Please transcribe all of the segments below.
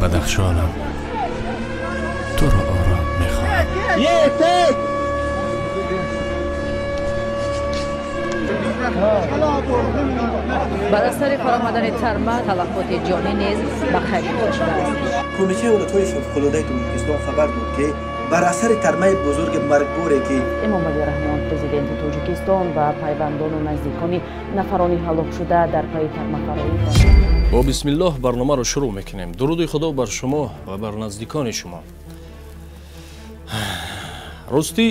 Бадахшонам, туро ором мехоҳам. Бар асари фаромадани тарма талафоти ҷонӣ низ ба қайд гирифта шудааст. Кумитаи ҳолатҳои фавқулодаи Тоҷикистон хабар дод, ки бар асари тармаи бузурги маргборе ки Эмомалӣ Раҳмон, президенти Тоҷикистон, ба пайвандону наздикони нафарони ҳалокшуда дар пайи тармафароӣ. Бо бисмиллоҳ барномаро шурӯъ мекунем. Дуруди Худо бар шумо ва бар наздикони шумо. Ростӣ,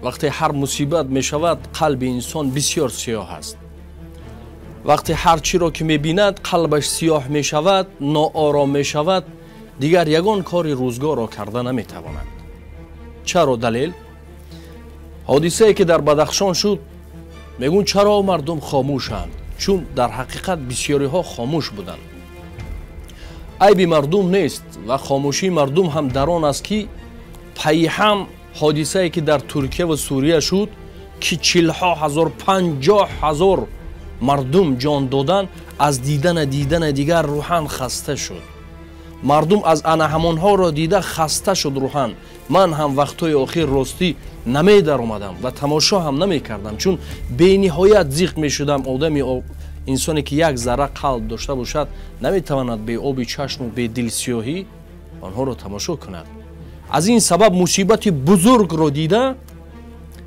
вақте ҳар мусибат мешавад, қалби инсон бисёр сиёҳ аст. Вақте ҳар чиро ки мебинад, қалбаш сиёҳ мешавад, ноором мешавад, дигар ягон кори рӯзгорро карда наметавонад. Чаро далел? Ҳодисае ки дар Бадахшон шуд, мегӯн чаро мардум хомӯшанд? Чун дар ҳақиқат бисёриҳо хомӯш буданд. Айби мардум нест ва хомӯшии мардум ҳам дар он аст, ки пайи ҳам ҳодисае ки дар Туркия ва Сурия шуд, ки чилҳо ҳазор, 50 000 мардум ҷон додан, аз дидана дигар рӯҳан хаста шуд. Мардум аз ана ҳамонҳоро дида хаста шуд рӯҳан. Ман ҳам вақтҳои охир ростӣ намедаромадам ва тамошо ҳам намекардам, чун бениҳоят зиқ мешудам. Одами инсоне ки як зарра қалб дошта бошад, наметавонад бе оби чашму бе дилсиёҳӣ онҳоро тамошо кунад. Аз ин сабаб мусибати бузургро дида,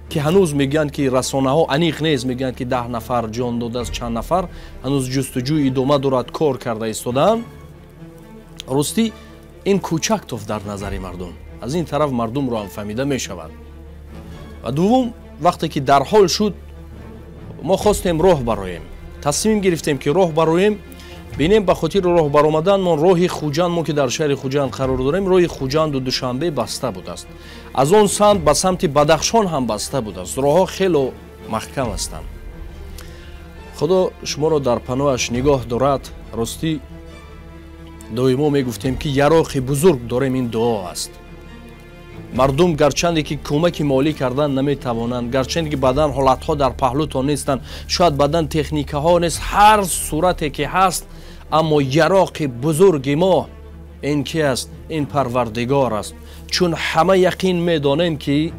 ки ҳанӯз мегӯянд, ки расонаҳо аниқ нест, мегӯянд, ки 10 нафар ҷон додааст, чанд нафар, ҳанӯз ҷустуҷӯ идома дорад, кор карда истодаанд. Ростӣ, ин кӯчак тофт дар назари мардум. Аз ин тараф мардумро ҳам фаҳмида мешавад. Ва дуввум, вақте ки дарҳол шуд, мо хостем роҳ бароем, тасмим гирифтем, ки роҳ бароем, бинем. Ба хотири роҳ баромадан мо роҳи Хуҷанд, мо ки дар шаҳри Хуҷанд қарор дорем, роҳи Хуҷанду Душанбе баста будааст. Аз он самт ба самти Бадахшон ҳам баста будааст. Роҳҳо хело маҳкам ҳастанд. Худо шуморо дар паноҳаш нигоҳ дорад. Ростӣ, доимо мегуфтем, ки яроқи бузург дорем, ин дуо аст. Мардум гарчанде ки кӯмаки молӣ кардан наметавонанд, гарчанде ки баъдан ҳолатҳо дар паҳлӯтон нестанд, шояд баъдан техникаҳо нест, ҳар сурате ки ҳаст, аммо яроқи бузурги мо ин ки аст? Ин Парвардигор аст. Чун ҳама яқин медонем, ки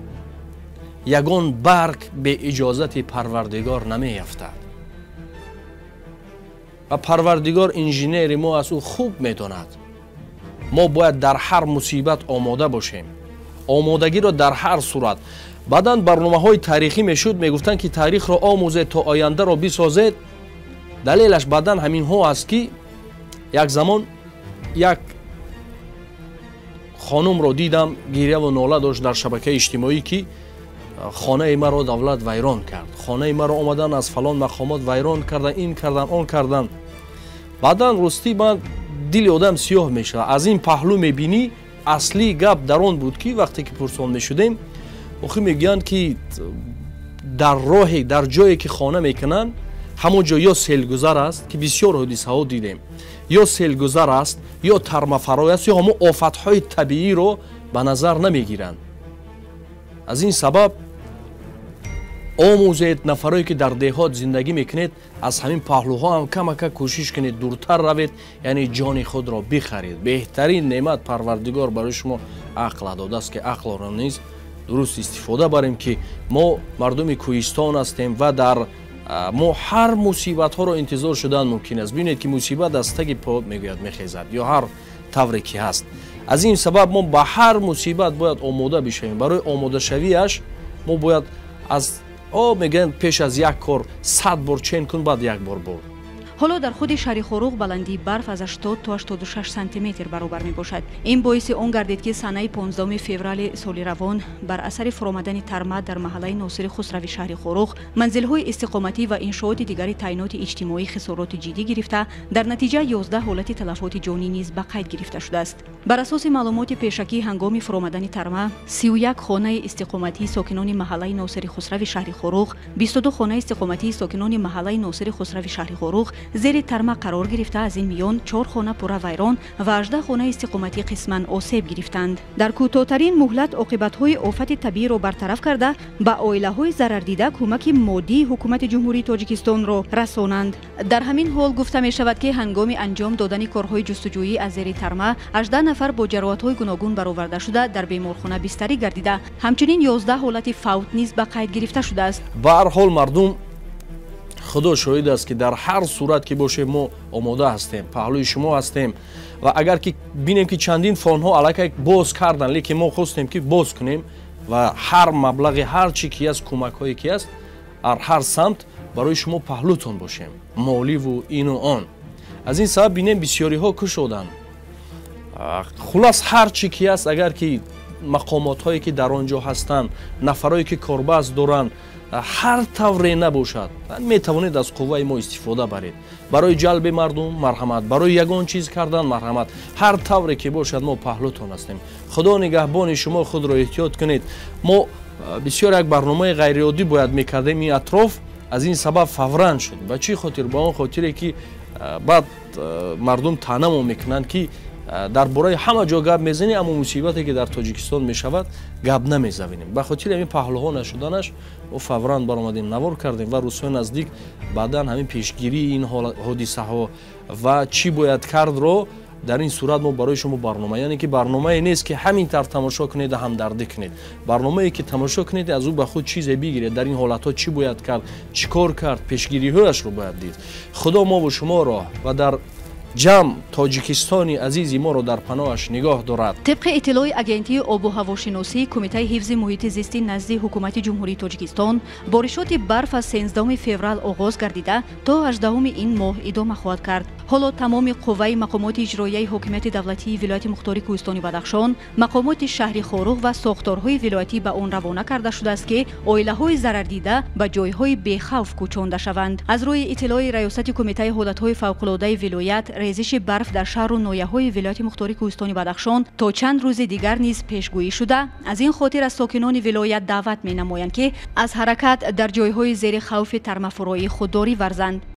ягон барг бе иҷозати Парвардигор намеяфтад ва Парвардигор инженери мо аст, ӯ хуб медонад. Мо бояд дар ҳар мусибат омода бошем, омодагиро дар ҳар сурат. Баъдан барномаҳои таърихӣ мешуд, мегуфтанд, ки таърихро омӯзед, то ояндаро бисозед. Далелаш баъдан ҳаминҳо аст, ки як замон як хонумро дидам, гиряву нола дошт дар шабакаи иҷтимоӣ, ки хонаи маро давлат вайрон кард, хонаи маро омадан аз фалон мақомот вайрон кардан, ин кардан, он кардан. Баъдан ростӣ ман дили одам сиёҳ мешавад, аз ин паҳлӯ мебинӣ. Аслии гап дар он буд, ки вақте ки пурсон мешудем, охир мегӯянд, ки дар роҳе, дар ҷое ки хона мекунанд, ҳамон ҷо ё селгузар аст, ки бисёр ҳодисаҳо дидем, ё селгузар аст, ё тармафарой аст, ё ҳамон офатҳои табииро ба назар намегиранд. Аз ин сабаб омӯзед, нафарое ки дар деҳот зиндагӣ мекунед, аз ҳамин паҳлӯҳо ҳам камака кӯшиш кунед, дуртар равед, яъне ҷони худро бихаред. Беҳтарин неъмат Парвардигор барои шумо ақл додааст, ки ақлро низ дуруст истифода барем, ки мо мардуми кӯҳистон ҳастем ва дар мо ҳар мусибатҳоро интизор шудан мумкин аст. Бинед, ки мусибат аз таги по мегӯяд мехезад ё ҳар тавре ки ҳаст. Аз ин сабаб мо ба ҳар мусибат бояд омода бишавем. Барои омодашавиаш мо бояд аз о мегӯянд, пеш аз як кор 100 бор чен кун, баъд як бор бур. Ҳоло дар худи шаҳри Хоруғ баландии барф аз 80 то 86 сантиметр баробар мебошад. Ин боиси он гардид, ки санаи 15 феврали соли равон бар асари фуромадани тарма дар маҳаллаи Носири Хусрави шаҳри Хоруғ манзилҳои истиқоматӣ ва иншооти дигари таъиноти иҷтимоӣ хисороти ҷиддӣ гирифта, дар натиҷа 11 ҳолати талафоти ҷонӣ низ ба қайд гирифта шудааст. Бар асоси маълумоти пешакӣ, ҳангоми фуромадани тарма 31 хонаи истиқоматии сокинони маҳаллаи Носири Хусрави шаҳри Хоруғ, 22 хонаи истиқоматии сокинони маҳаллаи Носири Хусрави шаҳри Хоруғ. зери тарма қарор гирифта, аз ин миён 4 хона пурра вайрон ва 18 хонаи истиқоматӣ қисман осеб гирифтанд. Дар кӯтоҳтарин муҳлат оқибатҳои офати табииро бартараф карда, ба оилаҳои зарардида кӯмаки моддии ҳукумати Ҷумҳурии Тоҷикистонро расонанд. Дар ҳамин ҳол гуфта мешавад, ки ҳангоми анҷом додани корҳои ҷустуҷӯӣ аз зери тарма 18 нафар бо ҷароҳатҳои гуногун бароварда шуда, дар беморхона бистарӣ гардида. Ҳамчунин 11 ҳолати фавт низ ба қайд гирифта шудааст. Ба ҳар ҳол мардум, Худо шоҳид аст, ки дар ҳар сурат ки бошем, мо омода ҳастем, паҳлӯи шумо ҳастем. Ва агар ки бинем, ки чандин фонҳо аллакай боз кардан, лекин мо хостем, ки боз кунем ва ҳар маблағи, ҳар чӣ ки аст, кӯмакҳое ки аст, ҳар самт барои шумо паҳлӯтон бошем, моливу ину он. Аз ин сабаб бинем, бисёриҳо кушоданд. Хулас, ҳар чӣ ки аст, агар ки мақомотҳое ки дар он ҷо ҳастанд, нафарое ки корбаст доранд, ҳар тавре набошад, метавонед аз қувваи мо истифода баред. Барои ҷалби мардум марҳамат, барои ягон чиз кардан марҳамат, ҳар тавре ки бошад, мо паҳлӯтон ҳастем. Худо нигаҳбони шумо, худро эҳтиёт кунед. Мо бисёр як барномаи ғайриоддӣ бояд мекардем ин атроф, аз ин сабаб фавран шуд. Ба чӣ хотир? Ба он хотире ки баъд мардум таънамо мекунанд, ки дар бораи ҳама ҷо гап мезанем, аммо мусибате ки дар Тоҷикистон мешавад, гап намезанем. Ба хотири ҳамин паҳлӯҳо нашуданаш мо фавран баромадем, навор кардем ва рӯзҳои наздик баъдан ҳамин пешгирии ин ҳодисаҳо ва чӣ бояд кардро дар ин сурат мо барои шумо барнома, яъне ки барномае нест, ки ҳамин тавр тамошо кунед ва ҳамдардӣ кунед. Барномае ки тамошо кунед, аз ӯ ба худ чизе бигиред. Дар ин ҳолатҳо чӣ бояд кард, чӣ кор кард, пешгириҳояшро бояд дид. Худо мову шуморо ва дар ҷамъ Тоҷикистони азизи моро дар паноҳаш нигоҳ дорад. Тибқи иттилои Агентии обу ҳавошиносии Кумитаи ҳифзи муҳити зисти назди Ҳукумати Ҷумҳурии Тоҷикистон, боришоти барф аз 13 феврал оғоз гардида, то 18 ин моҳ идома хоҳад кард. Ҳоло тамоми қувваи мақомоти иҷроияи ҳокимияти давлатии вилояти мухтори Кӯҳистони Бадахшон, мақомоти шаҳри Хоруғ ва сохторҳои вилоятӣ ба он равона карда шудааст, ки оилаҳои зарардида ба ҷойҳои бехавф кӯчонда шаванд. Аз рӯи иттилои Раёсати Кумитаи ҳолатҳои фавқулодаи вилоят, резиши барф дар шаҳру ноҳияҳои вилояти мухтори Кӯҳистони Бадахшон то чанд рӯзи дигар низ пешгӯӣ шуда, аз ин хотир аз сокинони вилоят даъват менамоянд, ки аз ҳаракат дар ҷойҳои зери хавфи тармафуроӣ худдорӣ варзанд.